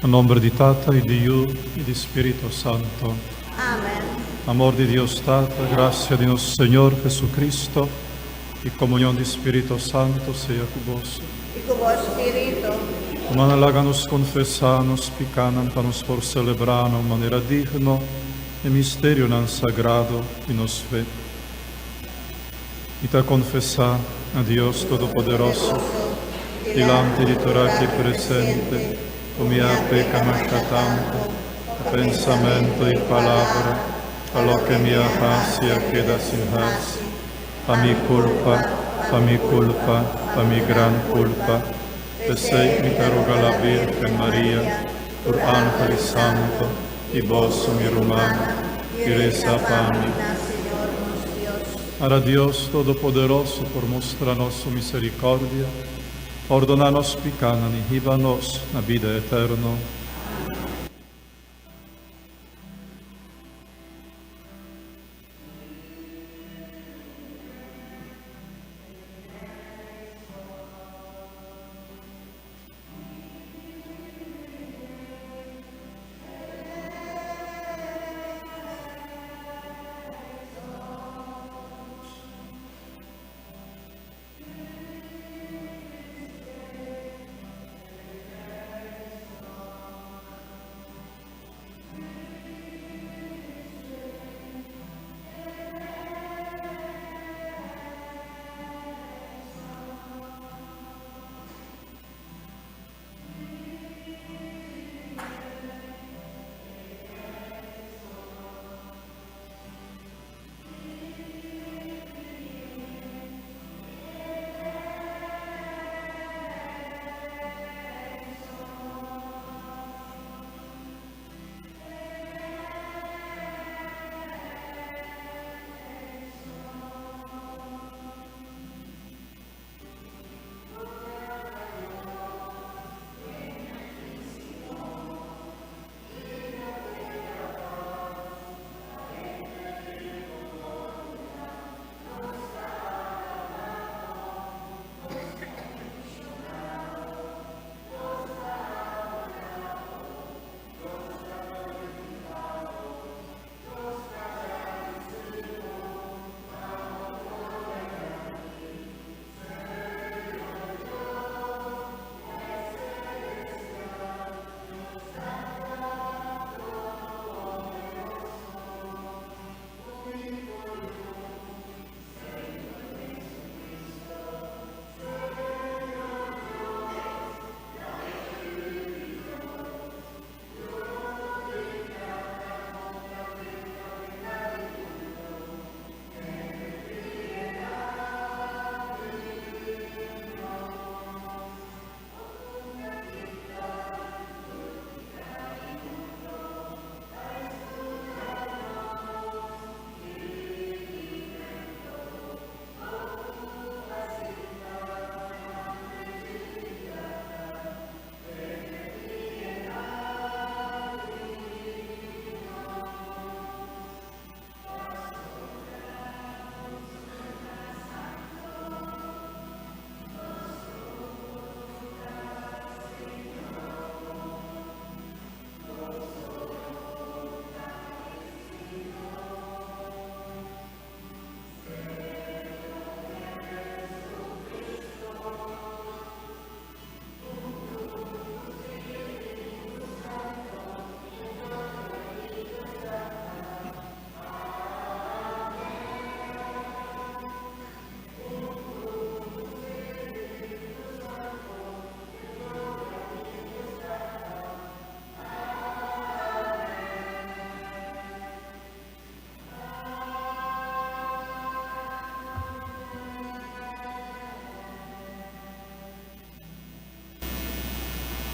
Na nomber di Tata y di Yu y di Spirito Santo. Amen. Amor di Dios Tata, gracia di nos Señor Jesucristo y comunion di Spirito Santo sea cu boso. Y cu bo spirito. Rumannan, laga nos confesa nos picanan pa nos por celebra na un manera digno e misterionan sagrado di nos fe. Mi ta konfesá na Dios Todopoderoso, dilanti di tur aki presente, ku mi a peka masha tantu, ku pensamentu i palabra, pa loke mi a hasi a keda sin hasi, pa mi kulpa, pa mi kulpa, pa mi gran kulpa. P'esei mi ta roga la Bírgen Maria, tur ángel i santu, i boso, mi rumannan, i resa pa mi. Ara Dios Todopoderoso por mustra nos su misericordia, pordona nos picanan i hiba nos na bida eterno.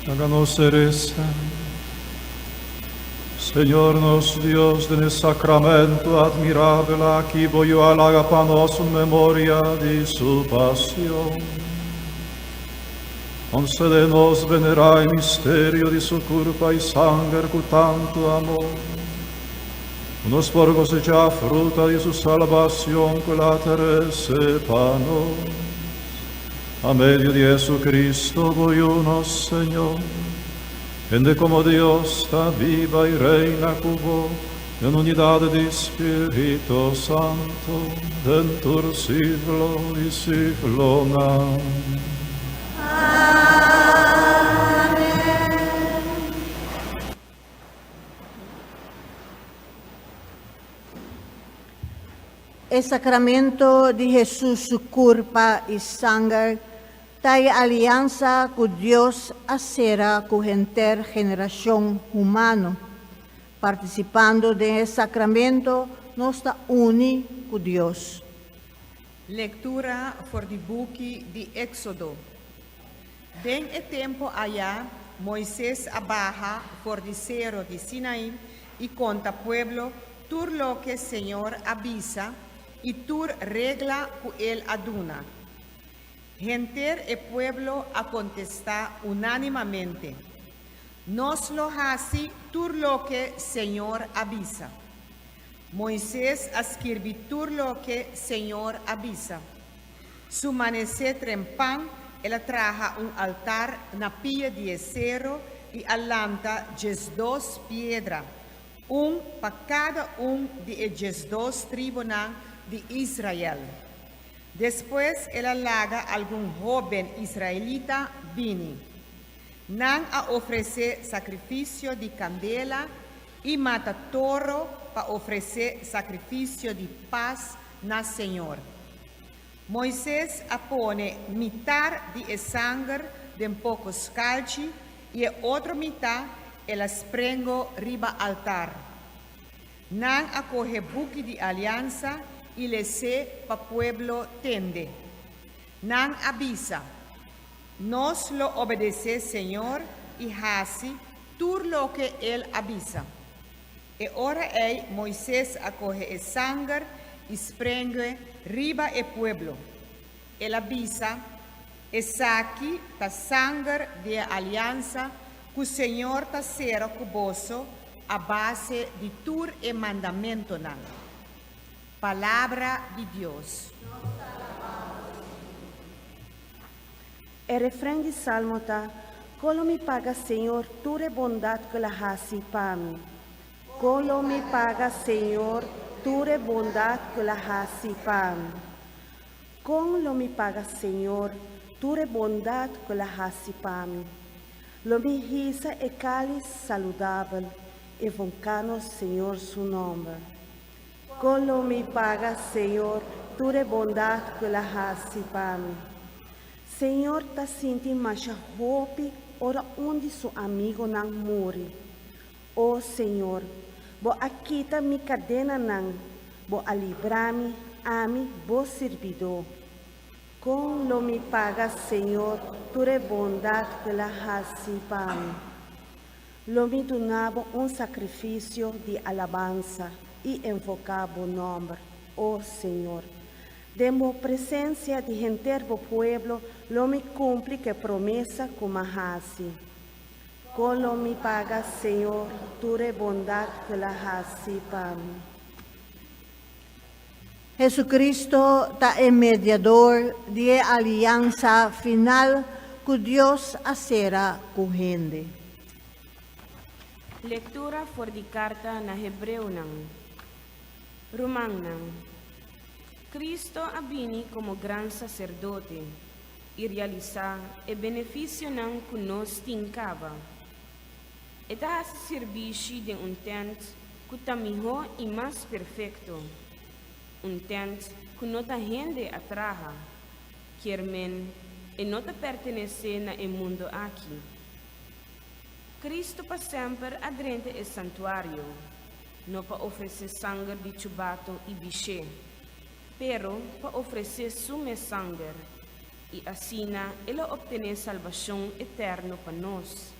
Laga nos resa. Señor nos Dios, den e sacramento admirabel aki bo Yu a laga pa nos un memoria di su pasion. Concede nos venera e misterio di su curpa y sanger cu tanto amor, cu nos por cosecha fruta di su salbacion cu el a trece pa nos. Pa medio di Jesucristo, bo Yu, nos Señor. Kende komo Dios ta biba i reina ku bo den unidat di Spirito Santo, den tur siglo i siglonan. E sacramento di Hesus su curpa y sanger ta e aliansa ku Dios a sera ku henter generashon humano. Partisipando den e sakramento nos ta uni ku Dios. Lektura for di buki di Éksodo. Den e tempu ayá Moises a baha for di sero di Sinaí i konta pueblo tur loke señor a bisa i tur regla ku el a duna. Henter e pueblo a kontestá unánimamente, Nos lo hasi tur loke señor a bisa. Moises a skirbi tur loke señor a bisa. Su manesé trempan el a traha un altar na pia di e sero i a lanta 12 piedra, un pa kada un di e 12 tribunan di Israel. Despues el a laga algun hóben israelita bini. Nan a ofresé sakrifisio di kandela i mata toro pa ofresé sakrifisio di pas na señor. Moises a pone mitar di e sanger den poko skalchi i e otro mitá el a sprengo riba altar. Nan a kohe buki di aliansa i les'é pa pueblo tende. Nan a bisa, Nos lo obedesé señor i hasi tur loke el a bisa. E ora ei Moises a kohe e sanger i sprengu'e riba e pueblo. El a bisa, Esaki ta sanger di e aliansa ku señor ta sera ku boso a base di tur e mandamentonan. Palabra di Dios. E refren di Salmo ta, Kon lo mi paga Señor tur e bondat ku el a hasi pa mi? Kon lo mi paga Señor tur e bondat ku el a hasi pa mi? Kon lo mi paga Señor tur e bondat ku el a hasi pa mi? Lo mi hisa e kális saludabel, invoká nos Señor su nòmber. Kon lo mi paga Señor tur e bondat ku el a hasi pa mi? Señor ta sinti masha hopi ora un di su amigonan muri. O Señor, bo a kita mi kadenanan, bo a libra mi, ami, bo sirbidó. Kon lo mi paga Señor tur e bondat ku el a hasi pa mi? Lo mi duna bo un sakrifisio di alabansa i envoká bo nòmber, o Señor. Den bo presensia di henter bo pueblo lo mi kumpli ku e promesa ku m'a hasi. Kon lo mi paga Señor tur e bondat ku el a hasi pa mi? Jesucristo ta e mediador di e aliansa final ku Dios a sera ku hende. Lektura for di Karta na Hebreonan. Rumannan, Kristo a bini komo Gran Saserdote i realisá e benefisionan ku nos tin kaba. E ta hasi sirbishi den un tènt ku ta mihó i mas perfekto, un tènt ku no ta hende a traha, kier men e no ta pertenesé na e mundu aki. Kristu pa semper a drenta e santuario, no pa ofresé sanger di chubato i bishé, pero pa ofresé su mes sanger, i asina el a optené salbashon eterno pa nos.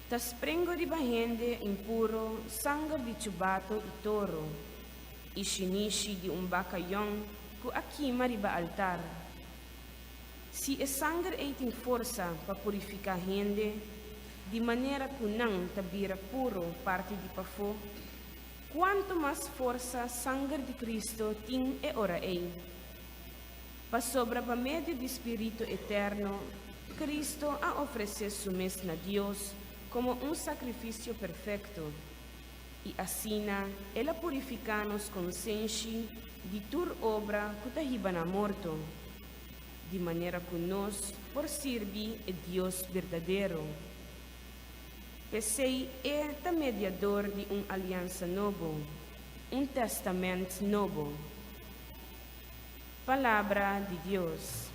Ta sprengo riba hende impuro sanger di chubato i toro, i shinishi di un baka yòn ku a kima riba altar. Si e sanger ei tin forsa pa purifiká hende, di manera ku nan ta bira puro parti di pafó, kuantu mas forsa sanger di Kristo tin e ora ei? Pasobra pa medio di spiritu eterno, Kristo a ofresé su mes na Dios komo un sakrifisio perfekto, i asina el a purifiká nos konsenshi di tur obra ku ta hiba na morto, di manera ku nos por sirbi e Dios berdadero. P'esei e ta mediador di un aliansa nobo, un tèstamènt nobo. Palabra di Dios.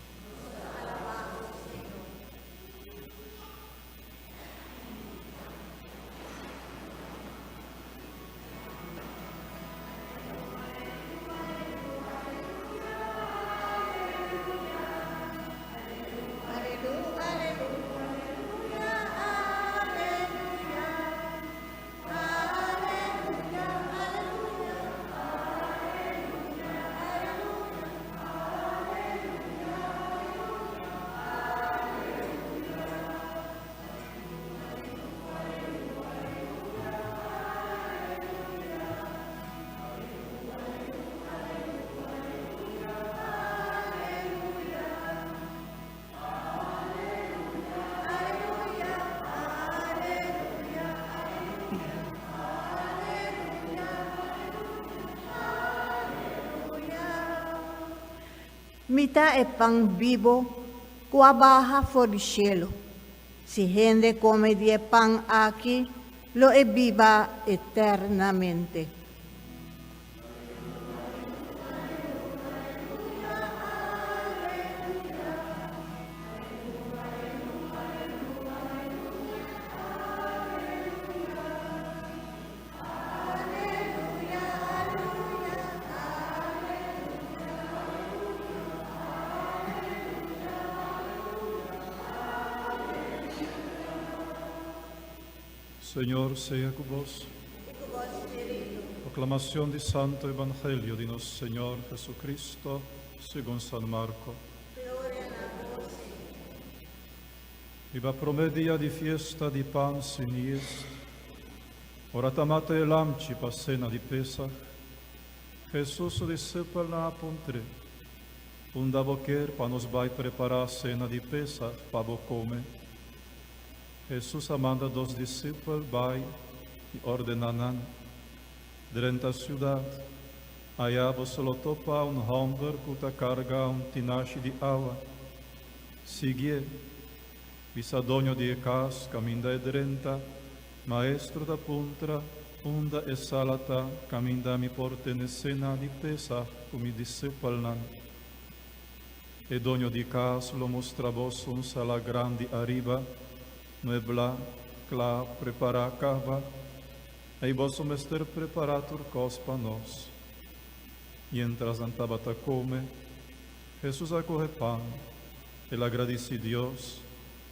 Mi ta e pan bibo ku a baha for di shelu. Si hende kome di e pan aki, lo e biba eternamente. Señor sea cu bos. Proclamacion di Santo Evangelio di nos Señor Jesucristo segun San Marco. Riba promé dia di fiesta di pan sin yist, ora ta mata e lamchi pa sena di Pesach, Hesus su disipelnan a puntr'é, Unda bo kier pa nos bai prepará sena di Pesach pa bo kome? Hesus a manda dos disipel bai i ordená nan, Drenta siudat, aya boso lo topa un hòmber ku ta karga un tinashi di awa. Siguié. Bisa doño di e kas kaminda e drenta, Maestro ta puntra, Unda e sala ta kaminda mi por tene sena di Pesach ku mi disipelnan? E doño di kas lo mustra bos un sala grandi ariba, mueblá, kla, prepará kaba. Ei boso mester prepará tur kos pa nos. Miéntras nan tabata kome, Hesus a kohe pan, el a gradisí Dios,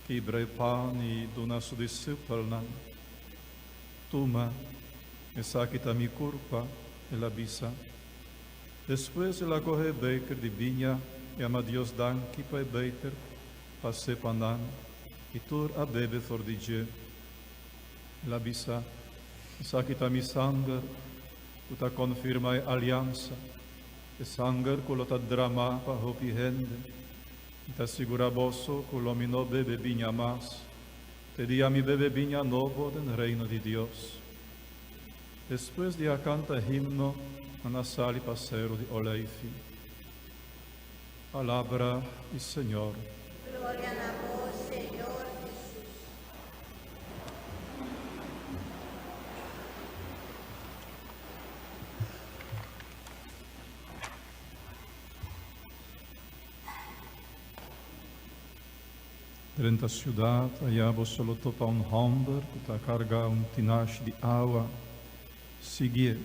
kibra e pan i duna su disipelnan. Tuma, esaki ta mi kurpa, el a bisa. Despues el a kohe e beker di biña i a ma Dios danki pa e beker, pas'é pa nan, i tur a bebe for di dje. El a bisa, Esaki ta mi sanger, ku ta konfirmá e aliansa, e sanger ku lo ta dramá pa hopi hende. Mi ta sigurá boso ku lo mi no bebe biña mas, te dia mi bebe biña nobo den Reino di Dios. Despues di a kanta himno, nan a sali pa Seru di Oleifi. Palabra di Señor. Gloria na bo, Señor Hesus. Drenta siudat, aya boso lo topa un hòmber ku ta karga un tinashi di awa. Siguié.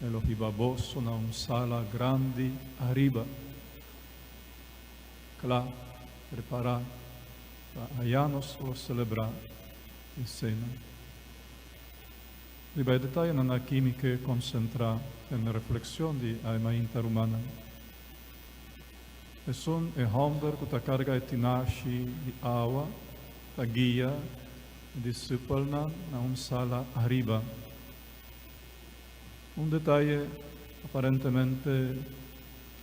E lo hiba boso na un sala grandi ariba, kla, prepará, pa aya nos lo selebrá e sena. Riba e detayenan aki mi ke konsentrá den reflekshon di e mainta rumannan. Esun e hòmber ku ta karga e tinashi di awa ta guia e disipelnan na un sala ariba. Un detaye aparentemente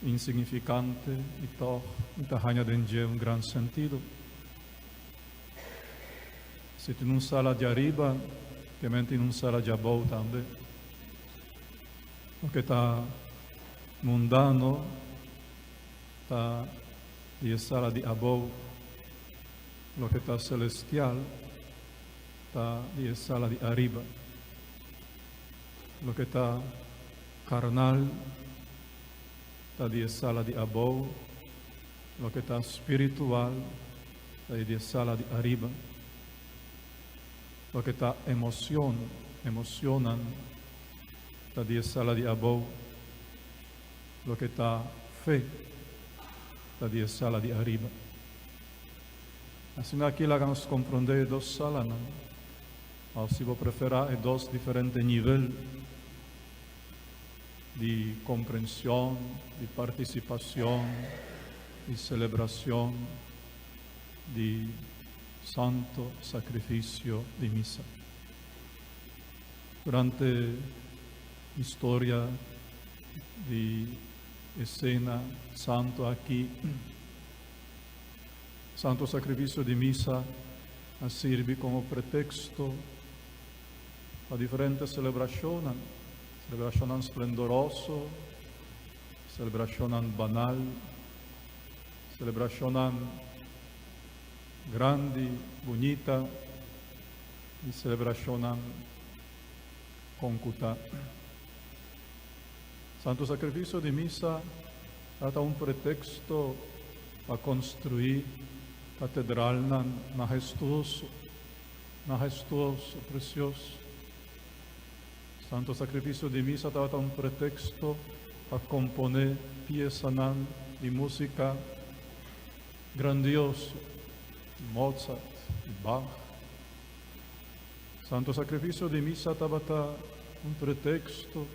insignifikante i tòg mi ta haña den dje un gran sentido. Si tin un sala di ariba, kemen tin un sala di abou tambe. Loke ta mundano ta di e sala di abou, loke ta celestial ta di e sala di ariba. Loke ta carnal ta di e sala di abou, loke ta spiritual ta di e sala di ariba. Loke ta emocion, emocionnan, ta di e sala di abou. Loke ta fe ta di e sala di ariba. Asina aki laga nos comprende e dos salanan, of si bo prefera e dos diferente nivel di comprension, di participacion, di celebracion di Santo Sacrificio di Misa. Durante historia di e Cena Santo aki, Santo Sacrificio di Misa a sirbi como pretexto pa diferente celebracionnan, celebracionnan splendoroso, celebracionnan banal, celebracionnan grandi, bunita y celebracionnan concuta. Santo Sacrificio di Misa ta un pretexto pa construi catedralnan mahestuoso, mahestuoso, precioso. Santo Sacrificio di Misa tabata un pretexto pa compone piesanan di musica grandioso, di Mozart, di Bach. Santo Sacrificio di Misa tabata un pretexto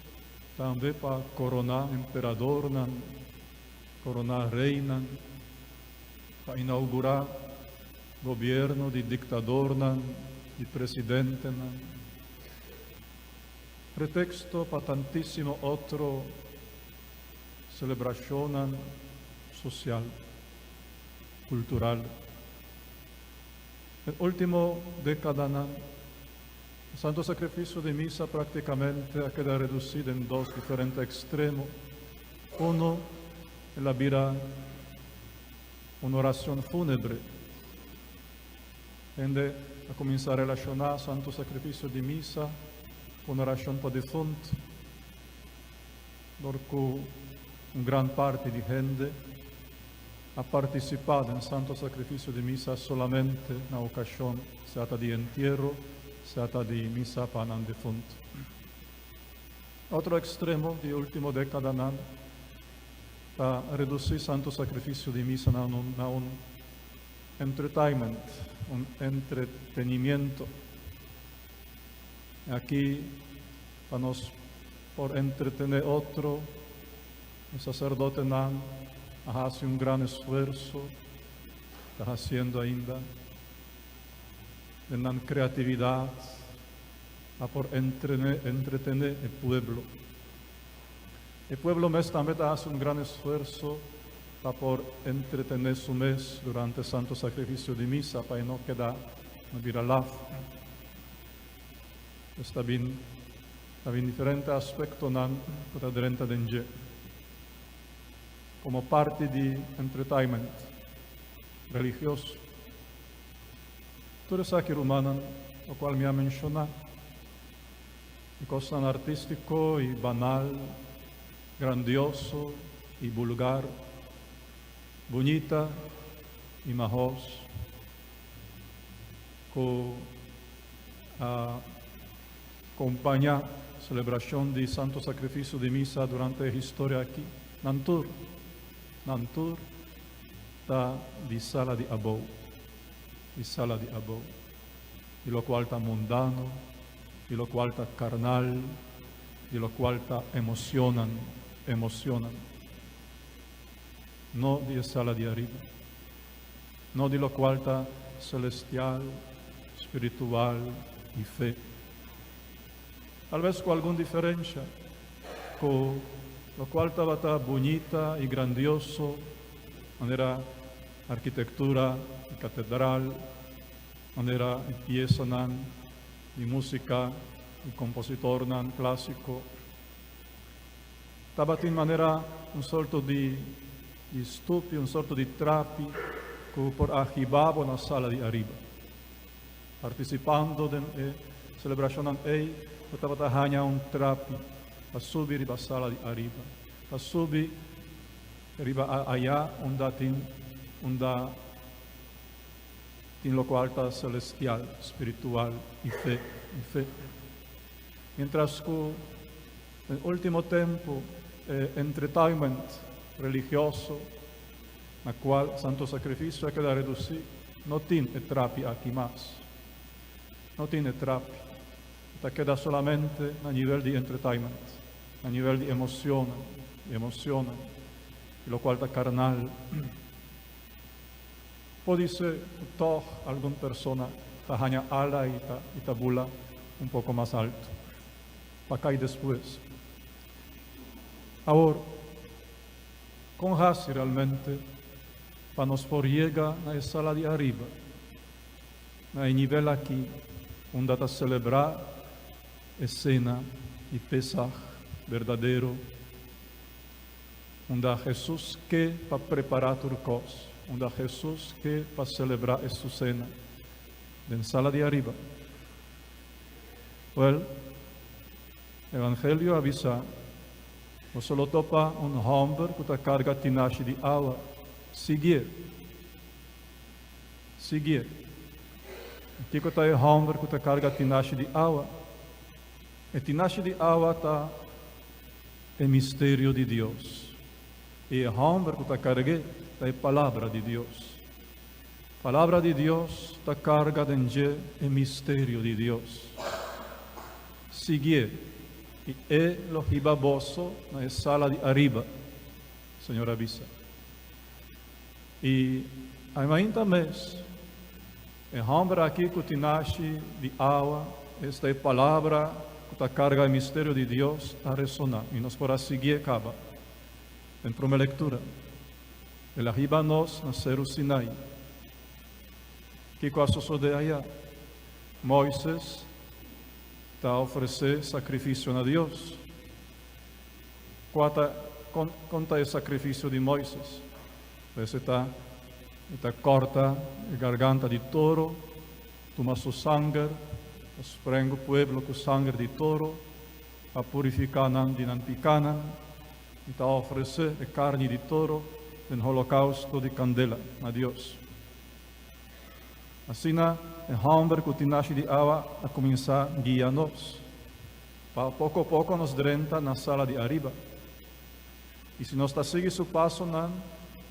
tambe pa corona emperadornan, corona reynan, pa inaugura gobierno di dictadornan, di presidentenan. Pretexto pa tantisimo otro celebracionnan social, cultural. Den ultimo decadanan, e Santo Sacrificio di Misa practicamente a keda reduci den dos diferente extremo. Uno, el a bira un oracion funebre. Hende a cuminsa relaciona Santo Sacrificio di Misa cu un oracion pa difunto, dor cu un gran parti di hende a partisipá den Santo Sakrifisio di Misa solamente na okashon sea ta di entiero, sea ta di misa pa nan defuntu. Otro ekstremo di e último dékadanan ta redusí Santo Sakrifisio di Misa na un na un entertainment, un entretenimiento. Aki pa nos por entretené otro, E saserdotenan a hasi un gran esfuerso, ta hasiendo ainda, den nan kreatividat pa por entretené e pueblo. E pueblo mes tambe ta hasi un gran esfuerso pa por entretené su mes durante Santo Sakrifisio di Misa pa e no keda no bira laf. Pues ta bin Ta bin diferente aspektonan ku ta drenta den dje komo parti di entertainment religioso. Tur esaki rumannan lokual mi a menshoná, e kosnan artístiko i banal, grandioso i bulgar, bunita i mahos, ku a Compaña celebracion di Santo Sacrificio di Misa durante e historia aki. Nan tur, nan tur ta di sala di abou, di sala di abou, di locual ta mundano, di locual ta carnal, di locual ta emocionan, emocionan. No di e sala di ariba, no di locual ta celestial, spiritual i fe. Talbes ku algun diferensha, ku lokual tabata bunita i grandioso, manera arkitektura di katedral. Manera e piesanan di músika di kompositornan klásiko tabatin manera un sorto di di stupi, un sorto di trapi ku por a hiba bo na sala di ariba. Partisipando den e selebrashonnan ei, bo tabata haña un trapi pa subi riba sala di ariba, pa subi riba ayá unda tin unda tin lokual ta selestial, spiritual i fe, i fe. Miéntras ku den último tempu e entretainment religioso na kual Santo Sakrifisio a keda redusí, no tin e trapi aki mas. No tin e trapi. E ta keda solamente na nivel di entretainment, na nivel di emocionnan, di emocionnan, i lokual ta karnal. Podisé ku tòg algun persona ta haña ala i ta i ta bula un poko mas altu, pa kai despues. Awor, kon hasi realmente pa nos por yega na e sala di ariba, na e nivel aki unda ta selebrá e sena di Pesaj berdadero? Unda Hesus ke pa prepará tur kos, unda Hesus ke pa selebrá e su sena, den sala di ariba. Wèl, Evangelio a bisa, Boso lo topa un hòmber ku ta karga tinashi di awa. Siguié. Siguié. I kiko ta e hòmber ku ta karga tinashi di awa? E tinashi di awa ta e misterio di Dios, i e hòmber ku ta karg'é ta e Palabra di Dios. Palabra di Dios ta karga den dje e misterio di Dios. Siguié, i e lo hiba boso na e sala di ariba, Señor a bisa. I aimainta mes, E hòmber aki ku tin nashi di awa, esta e Palabra ku ta karga e misterio di Dios, a resoná i nos por a siguié kaba. Den promé lektura, el a hiba nos na Seru Sinai. Kiko a sosodé ayá? Moises ta ofresé sakrifisio na Dios. Kua ta, kon, kon ta e sakrifisio di Moises? Pues e ta e ta kòrta e garganta di toro, tuma su sanger, ta sprengu pueblo ku sanger di toro pa purifiká nan di nan pikánan, i ta ofresé e karni di toro den holokousto di kandela na Dios. Asina e hòmber ku tin nashi di awa a kuminsá guia nos, pa poko poko nos drenta na sala di ariba. I si nos ta sigui su pasonan,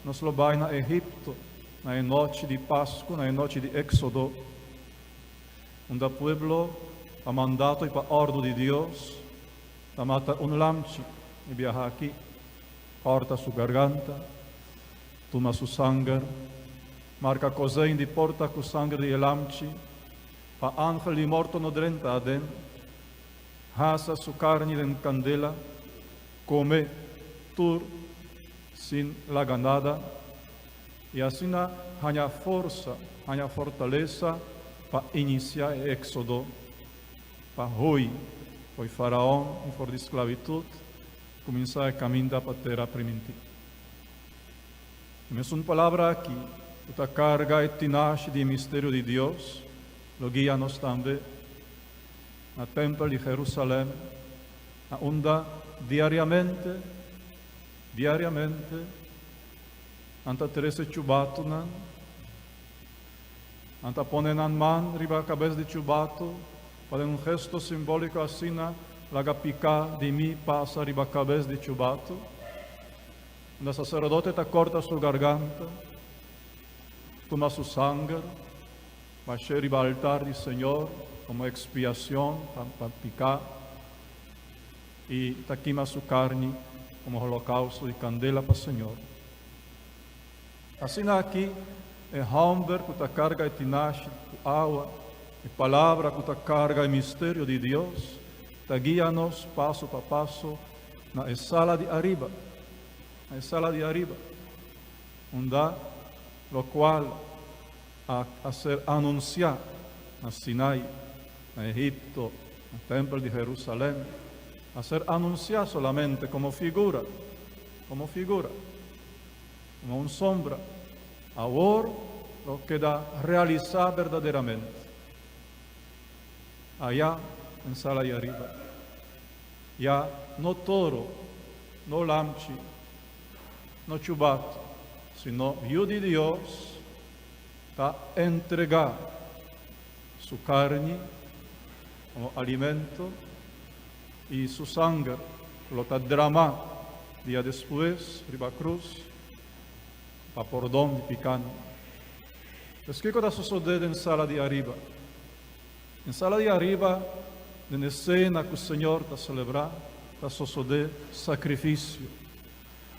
nos lo bai na Egipto na e nochi di Pasku, na e nochi di Éksodo, unda pueblo, pa mandato i pa òrdu di Dios, ta mata un lamchi i biaha aki, kòrta su garganta, tuma su sanger, marka kozein di porta ku sanger di e lamchi, pa angel di morto no drenta aden, hasa su karni den kandela, Come tur sin laga nada i asina haña forsa, haña fortalesa pa inisiá e éksodo, pa hui for Faraon i for di sklabitut, kuminsá e kaminda pa Tera Primintí. E mesun palabra aki ku ta karga e tinashi di e misterio di Dios lo guia nos tambe na tèmpel di Jerusalèm, Na unda diariamente, diariamente, nan ta trese chubatunan, nan ta pone nan man riba kabes di chubatu pa den un gesto simbóliko asina laga piká di mi pasa riba kabes di chubatu. Unda saserdote ta kòrta su garganta, tuma su sanger, bash'é riba altar di Señor komo ekspiashon pa piká. I ta kima su karni komo holokousto di kandela pa Señor. Asina aki e hòmber ku ta karga e tinashi ku awa, e Palabra ku ta karga e misterio di Dios, ta guia nos paso pa paso na e sala di ariba, na e sala di ariba, unda lokual a a ser anunsiá. na Sinai, na Egipto, na tempel di Jerusalem, a ser anunsiá solamente komo figura, komo figura, komo un sombra, awor lo keda realisá berdaderamente. Ayá den sala di ariba, ya no toro, no lamchi, no chubato, sino Yu di Dios ta entregá su karni komo alimento i su sanger ku lo ta dramá dia despues riba krus pa pordon di pikánan. Pues kiko ta sosodé den sala di ariba? Den sala di ariba, den e sena ku Señor ta selebrá, ta sosodé sakrifisio.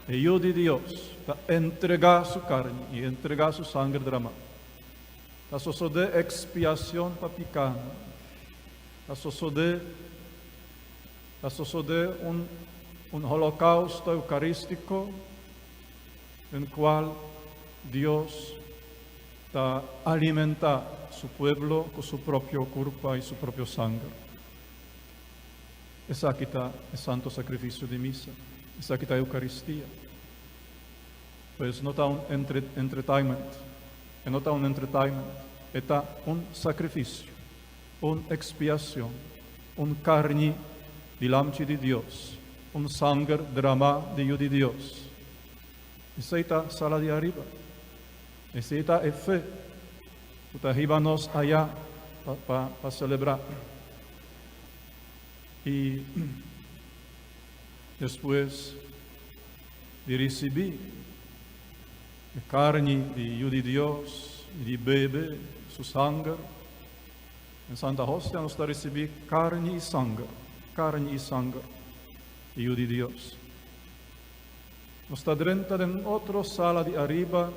E Yu di Dios ta entregá su karni i entregá su sanger dramá. Ta sosodé ekspiashon pa pikánan. Ta sosodé ta sosodé un un holokousto eukarístiko den kual Dios ta alimentá su pueblo ku su propio kurpa i su propio sanger. Esaki ta e Santo Sakrifisio di Misa. Esaki ta Eukaristia. Pues no ta un entre entretainment. E no ta un entretainment. E ta un sakrifisio, un ekspiashon, un karni di Lamchi di Dios, un sanger dramá di Yu di Dios. Esei ta sala di ariba. Esei ta e fe ku ta hiba nos ayá pa pa pa selebrá. I despues di risibí e karni di Yu di Dios i di bebe su sanger, den Santa Hostia nos ta risibí karni i sanger, karni i sanger di Yu di Dios. Nos ta drenta den otro sala di ariba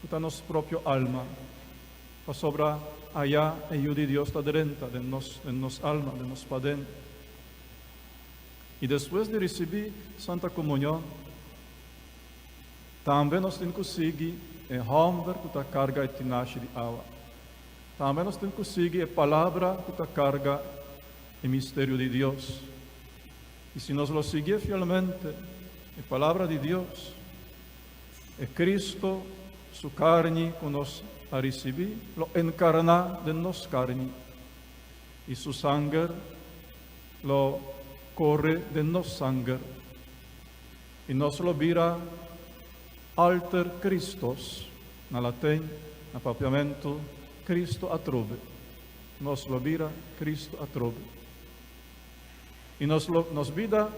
ku ta nos propio alma, pasobra ayá e Yu di Dios ta drenta den nos, den nos alma, den nos paden. I despues di risibí Santa Komunion, tambe nos tin ku sigui e hòmber ku ta karga e tinashi di awa. Tambe nos tin ku sigui e Palabra ku ta karga e misterio di Dios. I si nos lo siguié fielmente, e Palabra di Dios, e Cristo su karni ku nos a risibí lo enkarná den nos karni, i su sanger lo kore den nos sanger, i nos lo bira alter Christos, na latin, na papiamentu, Cristo atrobe. Nos lo bira Cristo atrobe. I nos lo, nos bida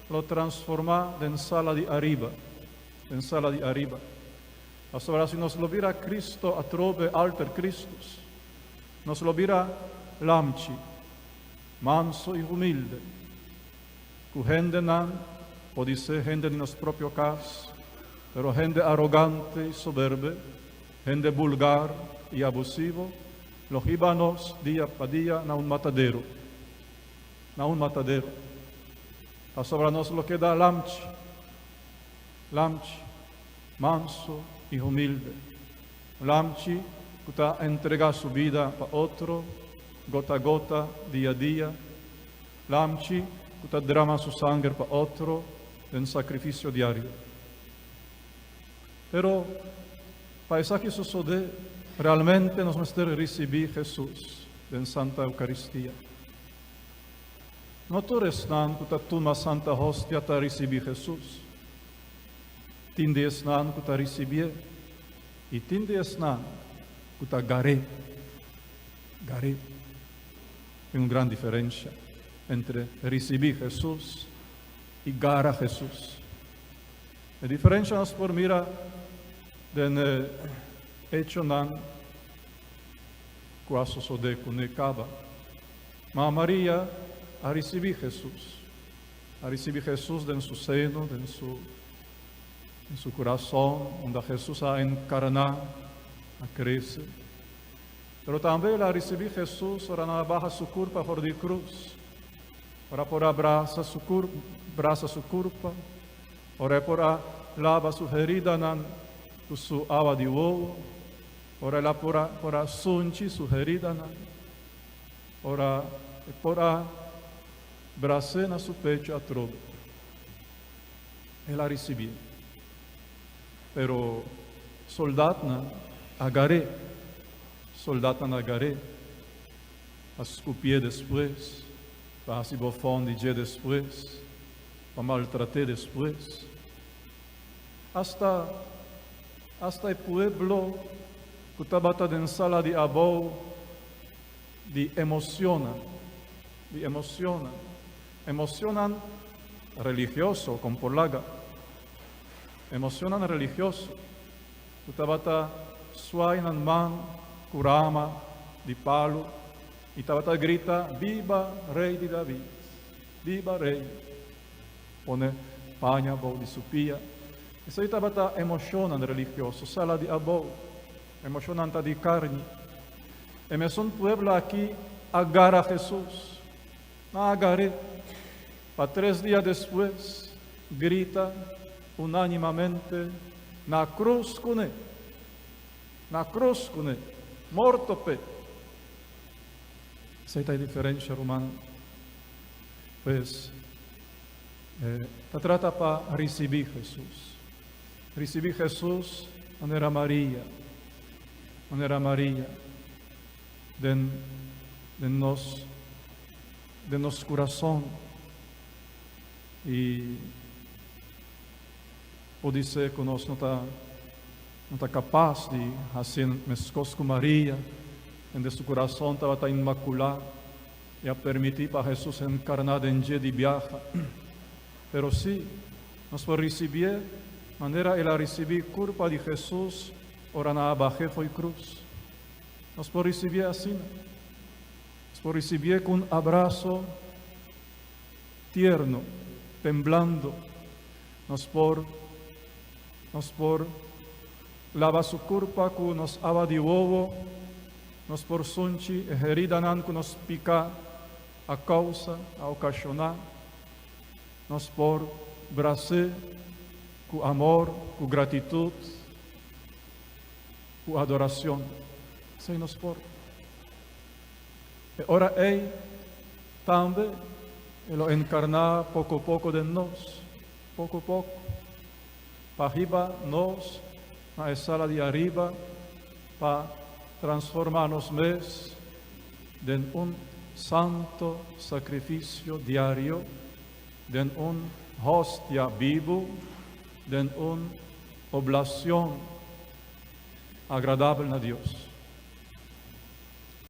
lo transformá den sala di ariba, den sala di ariba. Pasobra si nos lo bira Cristo atrobe alter Christus, nos lo bira lamchi, manso i humilde, ku hendenan, podisé hende di nos propio kas, pero hende arogante i soberbe, hende bulgar i abusivo, lo hiba nos dia pa dia na un matadero. Na un matadero. Pasobra nos lo keda lamchi, lamchi, manso i humilde. Un lamchi ku ta entregá su bida pa otro, gota gota, dia dia. Lamchi ku ta drama su sanger pa otro den sakrifisio diario. Pero pa esaki sosodé, realmente nos mester risibí Hesus den Santa Eukaristia. No tur esnan ku ta tuma Santa Hostia ta risibí Hesus. Tin di esnan ku ta risibié i tin di esnan ku ta gar'é. Gar'é. Tin un gran diferensha entre risibí Hesus i gara Hesus. E diferensha nos por mira den e echonan ku a sosodé kuné kaba. Ma Maria a risibí Hesus, a risibí Hesus den su seno, den su den su kurason, unda Hesus a enkarná, a krese. Pero tambe el a risibí Hesus ora nan a baha su kurpa for di krus, ora por a brasa su kur brasa su kurpa, Ora e por a laba su heridanan ku su awa di wowo, ora el a por a por a sunchi su heridanan. Ora e por a bras'é na su pecho atrobe. El a ricibié. Pero soldatnan a gar'é. Soldatnan a gar'é, a scupié despues, pa haci bofon di dje despues, pa maltrat'é despues. Hasta, hasta e pueblo cu tabata den sala di abou di emocionnan, di emocionnan, emocionnan religioso, con por laga, emocionnan religioso, cu tabata suai nan man cu rama di palu y tabata grita, Biba Rey di David! Biba Rey! Pone paña bou di su pia. Esei tabata emocionnan religioso, sala di abou. Emocionnan ta di carni. E mesun pueblo aki a gara Jesus. Nan a gar'é. Pa tres dia despues, grita unánimamente, Na cruz cuné! Na cruz cuné! Morto p'e! Esei ta e diferencia, rumannan. Pues, ta trata pa ricibí Jesus. Ricibí Jesus manera Maria, manera Maria, den den nos den nos curason y podise cu nos no ta no ta capaz di haci mescos cu Maria, hende su curason tabata inmaculá y a permití pa Jesus encarná den dje di biaha. Pero sí, nos por ricibié manera el a ricibí curpa di Jesus ora nan a baj'é fo'i cruz. Nos por ricibié asina. Nos por ricibié cu un abrazo tierno, temblando. Nos por, nos por laba su curpa cu nos awa di wowo. Nos por sunchi e heridanan cu nos pica a causa, a ocasioná. Nos por bras'é cu amor, cu gratitud, cu adoracion. Esei nos por. E ora ei tambe e lo encarná poco poco den nos, poco poco, pa hiba nos na e sala di ariba pa transformá nos mes den un santo sacrificio diario, den un hostia bibu, den un oblacion agradabel na Dios.